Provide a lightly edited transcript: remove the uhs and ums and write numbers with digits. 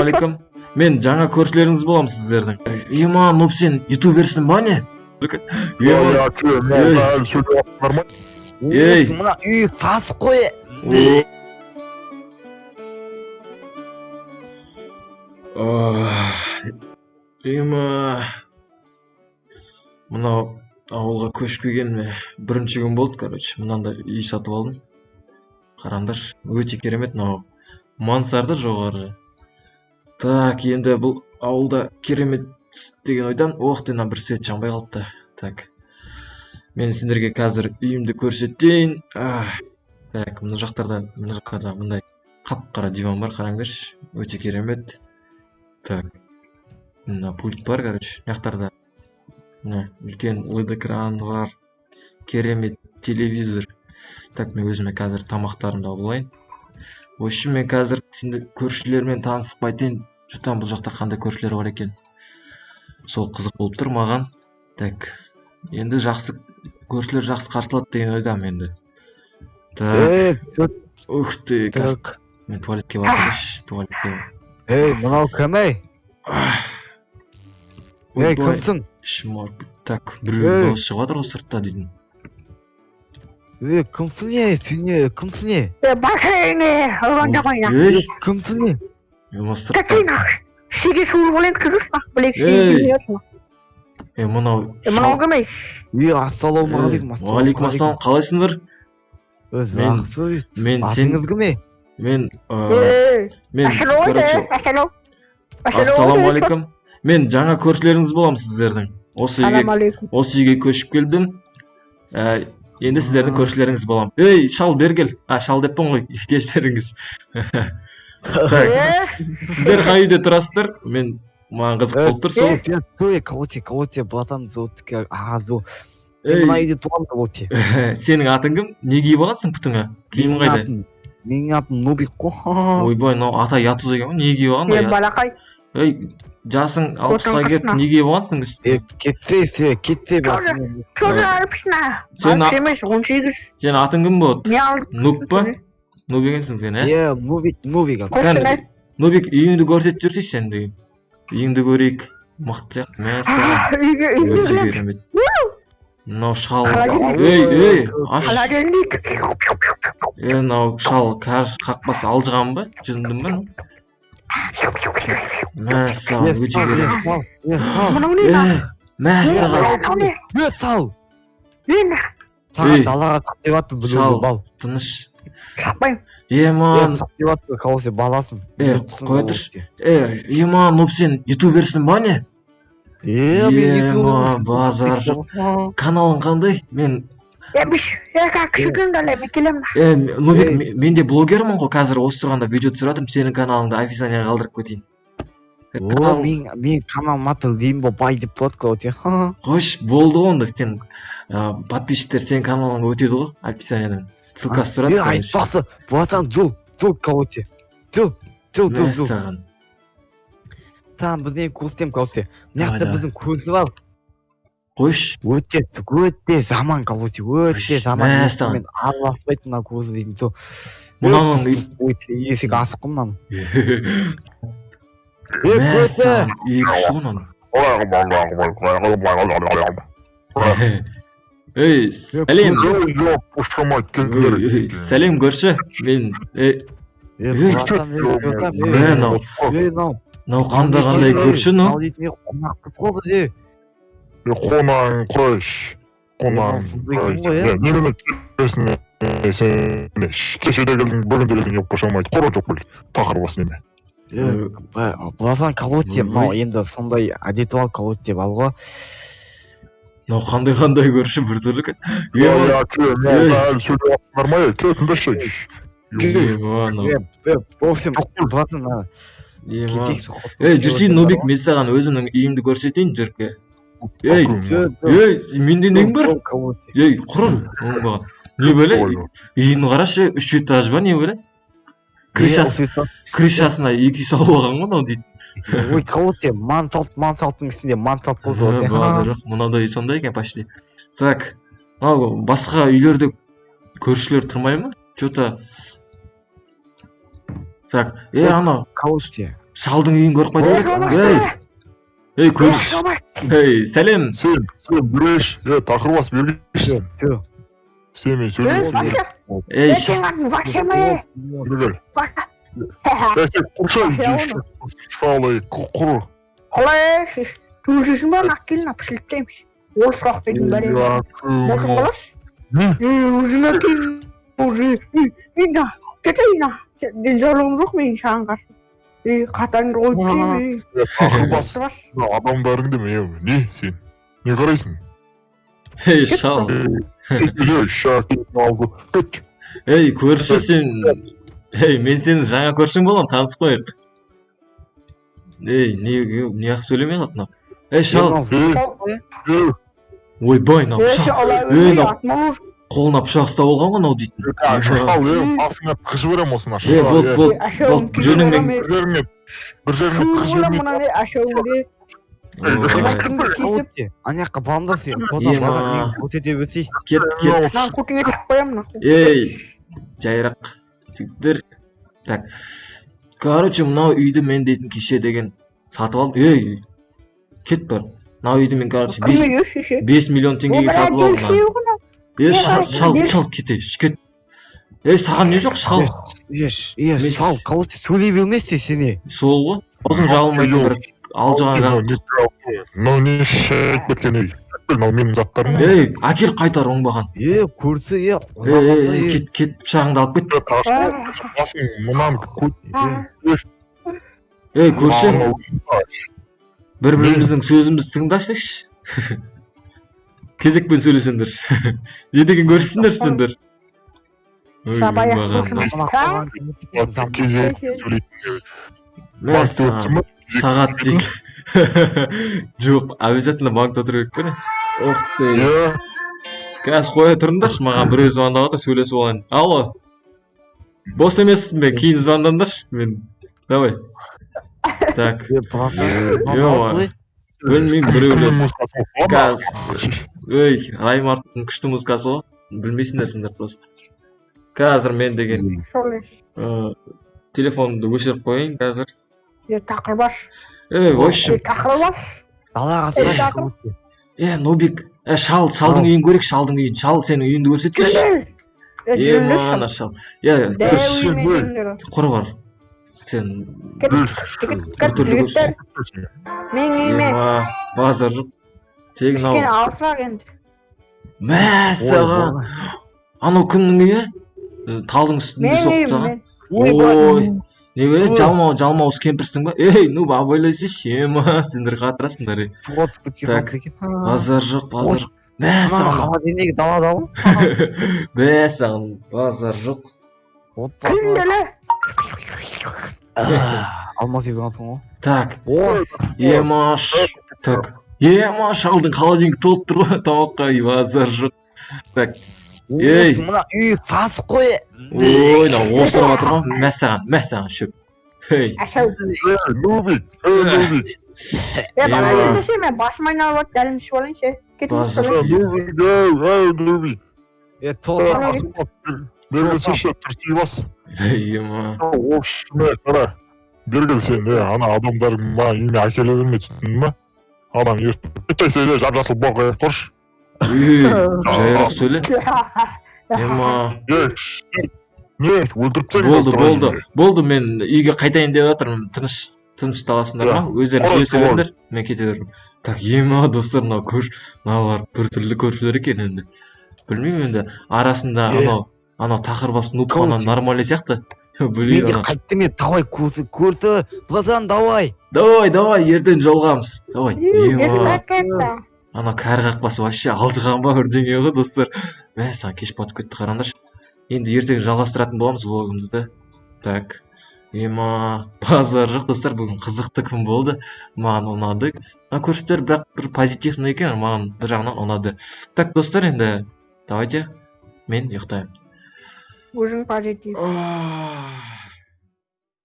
Ассалаумағалейкум. Мен жаңа көршілеріңіз боламын сіздердің. Ема, Нуб, сен ютуберсің ба, не? Ема, Ей. Осы мына үй сасық қой. Ох, ема, мынау ауылға көшіп келгеніме бірінші күн болды, короче, мынандай үй сатып алдым. Қараңдаршы, өте керемет мынау мансарда жоғары. Так, енді бұл ауылда керемет деген ойдамын. Ох ты, мына бір свет жанбай қалыпты. Так, мен сендерге қазір үйімді көрсетейін. Так, мына жақтарда мындай қап-қара диван бар, қараңдаршы, өте керемет. Так, мына пульт бар, короче, мына жақтарда мына үлкен LED экран бар, керемет телевизор. Так, мен өзіме қазір тамақтарымды алып алайын. В общем, мен қазір сендер көршілермен танысып қайтайын. Что там, бұл жақта қандай көршілер бар екен? Сол қызық болып тұр маған. Так, енді жақсы көршілер жақсы қарсы деген ойдамын енді. Так, ух ты, қазір мен туалетке барып келейінші, туалетке. Ей, мынау кім, ей? Ей, Ойбай, кімсің? Ішім ауырып кетті. Так, біреу Ей. дауыс шығып жатыр ғой сыртта дейтін. Ей, кімсің, ей? Сен не, кімсің, ей? Басыңы, ұрғанда қойна. Ей, Кімсің, ей? мына сыртта. Кәтейін ақ. Шеге суырып алайын, күтіп ақ, білек Ей. шеге. Е, мынау Мынау кім, ей? Ей, ассалаумағалейкум. Уағалейкум ассалам, қалайсыңдар? Мен- Жақсы. Мен сен Атыңыз кім, ей? Мен Ей, мен короче, ассалаумағалейкум. Мен жаңа көршілеріңіз боламын сіздердің. Осы үйге Алейкум. Осы үйге көшіп келдім. Енді сіздердің көршілеріңіз боламын. Ей, шал, бері кел. А, шал деппін ғой, кешіріңіз. Так, сіздер қай үйде тұрасыздар? Мен маған қызық болып тұр сол. Ей, короче, короче, братан, зовут а, зо. Мен мына Ей, үйде туамын, короче. Сенің атың кім? Не киіп алғансың бұтыңа? Киімің Менің қайда? Менің атым Нубик қой. Ойбай, мынау ата ұятсыз екен ғой, не киіп алған Е, ұятсыз? балақай. Ей, жасың 60-қа келіп, қасына. не киіп алғансың үстіне? Е, кетсе, се, кетсе, Тоже. Тоже алыпсың. Сен 60 емес, 18. Сенің атың кім болады? Не алдың? Нуб па? Нуб екенсің сен, ә? Е, Нубик, Нубик. Қойшы. Нубик, үйіңді көрсетіп жүрсейші сен деген. Үйіңді көрейік. Мықты сияқты. Мәссаған. Үйге, үйге Өте келемін. керемет. Мынау шал. Холодильник. Ей, ей, аш. Холодильник. Е, мынау шал қақпас алжыған ба? Жындың ба? Мәссаған, өте керемет. Мынау не? Е, мәссаған. Мынау не? Е, сал. Не? Саған Ей. далаға шық деп жатыр, Шал. біреу бал. Тыныш. Шықпаймын. Еман. Е, шық деп жатыр, короче, баласың. Е, қоя тұршы. Е, Еман, Нуб, сен ютуберсің ба, не? Е, мен Ема, ютубермін. Базар жоқ. Каналың қандай? Мен Е, биш. Е, кішігін далай, мен келемін. Е, Нубик, Ей. мен де блогермін ғой, қазір осы тұрғанда видео түсіріп жатырмын, сенің каналыңды описанияға қалдырып кетейін. Е, О, мен каналым аты Лимбо Бай деп болады, короче. Қойшы, болды ғой онда, сен подписчиктер сенің каналыңа өтеді ғой, описаниядан. Ссылкасы тұрады. Е, Короче. айтпақшы, братан, жол, жол, короче. Жол, жол, жол, жол. Мәссаған. Саған бірдеңе көрсетемін, короче. Мына Давай, жақта давай. біздің көрші бар. Қойшы. Өте, өте жаман, короче, өте Қойшы, жаман. Мәссаған. Мен араласпайды мына көрші дейтін сол. Мынаның Өте есік ашық қой мынаның. Е, көрші. Мәссаған, үй күшті ғой мынаның. Ей, сәлем. Ей, ей, сәлем, көрші. Мен Е, Ей, братан, е, братан, е, мә, мынау е, мынау. Мынау қандай көрші мынау? Мынау дейтін, е, қонақпыз ғой біз, е. Қонағың құрайш. Қонағың Е, мынау екен ғой, е. Немене келесің, сен кеше де келдің, бүгін де келдің, қоша алмайды. Қора жоқ біл. Тақыр бас неме. Е, братан, короче, мынау Ой. енді сондай әдеті бар, короче, бар ғой. Мынау қандай көрші, біртүрлі екен. Ема, Әлі сөйлеп жатсыңдар ма? Е, кетіңдерші. ема, мынау. Е, е, в общем, братан, ана, Ема. кетейікші, қос- Ей, жүрсей, Нубик, мен саған өзімнің үйімді көрсетейін, жүрке. Ей, Всё, ей, менде нең бар? жол, короче. Ей, құрын, оңбаған. Не бөле? Үйін қарашы, үш этаж ба, не бөле? Крышасы, Е, крышасына екі үй салып алған ғой мынау дейді. ой, короче, мансалт, мансалттың үстінде мансалт қой, короче. Базар жоқ, мынау да үй сондай екен почти. Так, мынау басқа үйлерде көршілер тұрмай ма? Че-то. Так, е, анау Короче, Шалдың үйін көріп қайтайық. Ей, ей, көрші, ей, сәлем. Сен бүреш, е, тақыр бас, бергеш. Все. Сен мен сөйлеймін. Ей, шал. Бергел. Е, сен құршы, шал, ей, құр. Қалай, төсесің ба, нақ келін, пішіліп. Орыс қақтайтын бәрі. Болсын қалаш? Не? Өзің әкел. Уже, ей, на, кетейін, на. Денсаулығым жоқ менің саған қарсы. Ей, қатаңды қойып тастаймын, ей. Тақыр бас, Бас. адамдарың деме, е, не сен? Не қарайсың? Ей, шал. Е, шак, алды. Кет. Ей, көрші, сен. Ей, мен сенің жаңа көршің боламын, танысып қояйық. Ей, не неғып сөйлемей қалды мынау? Ей, шал. Е, е, Ойбай, мынау Ей, пышақ. ала Ей, мынау атма. Қолына пышақ ұстап алған ғой мынау дейтін. Шал, е, басыңа тығып жіберемін осыны. Е, болды, болды, болды, жөніңмен. Бір жеріңе, бір жеріңе тығып жібермей. Мына ашауыңды. Ой, Ана жаққа баламда сен. Ема. Өте өте. Кет, кет. Мынаны көтіңе тығып қоямын, нахуй. Ей, жайырақ жігіттер. Так, короче, мынау үйді мен дейтін кеше деген сатып алдым. Ей, кет бар. Мынау үйді мен, короче, Кім үйі шеше? 5 миллион теңгеге сатып алдым мынаны. Е, шал, шал, шал, кете, кет. Ей, саған не жоқ, шал? Еш, еш, сал, қалай сөйлей бермес сені. Сол ғой, аузың жабылмайтын бір алжыған. Мынау не шайып кеткен үй? Мынау менің заттарым. Ей, әкел, қайтар оңбаған. Е, көрсе, е, Ей, ей, ей, кет, кет, пышағыңды алып кет. Басың мынаны көт. Ей, көрші, бір біріміздің сөзімізді тыңдасайшы, кезекпен сөйлесеңдерші. Не деген көршісіңдер сендер? Ой, Жабайы оңбаған. Кезек сөйлейтін. Мәссаған, сағат дейді. Жоқ, обязательно банкта отыру керек пе, не? Ох ты. Е, Қазір қоя тұрыңдаршы, маған біреу звондап жатыр, сөйлесіп алайын. Алло, бос емеспін мен, кейін звондаңдаршы мен. Давай. Так. Ё, білмеймін, біреулер. Музыкасы ғой. Қазір, ей, Раймарттың күшті музыкасы ғой, білмейсіңдер сендер просто. Қазір мен деген телефонымды өшіріп қояйын қазір. Е, тақыр бас. Ей, в общем. Е, тақыр бас. Далаға. Е, Нубик, е, шал, шалдың үйін көрейік, шалдың үйін. Шал, сенің үйіңді көрсетші. Е, Е, мана шал, е, көрші, құр бар сен. Біртүрлі көрші. Менің үйіме. Ема, базар жоқ, тегін. Кішкене Ау. алысырақ енді. Мәссаған, анау кімнің үйі? Талдың үстінде Менің соғып үйім. тастаған. Мен. Ой, не береді? Ой. Жалмауыз кемпірсің ба? Ей, ну, абайласайшы, ема, сендер қатырасыңдар, ей. Так. Базар жоқ, базар жоқ, мәссаған. Холодильник далада ғой. Мәссаған, базар жоқ. Кім келе? Алмас ебен ғой. Так. О. Емаш, так, ема, шалдың холодильник толып тұр ғой тамаққа, и базар жоқ. Так. Ей. Мына үй сасық қой. Ой, мынау осырып жатыр ғой. Мәссаған, мәссаған, шөп, ей. Ашау. Е, Нубик, е, Нубик. Е, бара Ема. бермесе, мен басым айналып жатыр, дәлім ішіп алайыншы. Кетіңіз. Базар. Е, Нубик, е, е, Нубик. Е, тоқсан. Бергелсеші, түртей бас. Ема. Общем, қара. Бергел сен, е, ана адамдарың маған үйіме әкеле берме, түсіндің ба? Адам ертең сен, жап жасыл боқ, е, тұршы. Ей, жайырақ сөйле, ема. Е, не, өлтіріп тастаймын. Болды. Қазір. Болды, болды, мен үйге қайтайын деп жатырмын. Тыныш тынышталасыңдар ма, өздерің Короче, сөйлесе беріңдер, мен кете беремін. Так, ема, достар, мынау көр, мыналар біртүрлі көршілер екен енді. Білмеймін енді, арасында Е. анау тақыр бас нуб ана Короче. нормальный сияқты. Мен Блин, де ана. қайттым мен, давай, көрсі, көрсі, братан, давай. Давай, давай, ертең жолығамыз, давай. Ема. Кетті. Ана кәрі қақпасы вообще алжыған ба, бірдеңе ғой, достар. Мәссаған, кеш батып кетті, қараңдаршы. Енді ертең жалғастыратын боламыз влогымызды. Так, ема, базар жоқ, достар, бүгін қызықты күн болды, маған ұнады. Мына көршілер бірақ бір позитивный екен, маған бір жағынан ұнады. Так, достар, енді давайте мен ұйықтаймын. Өзің позитив. Ах.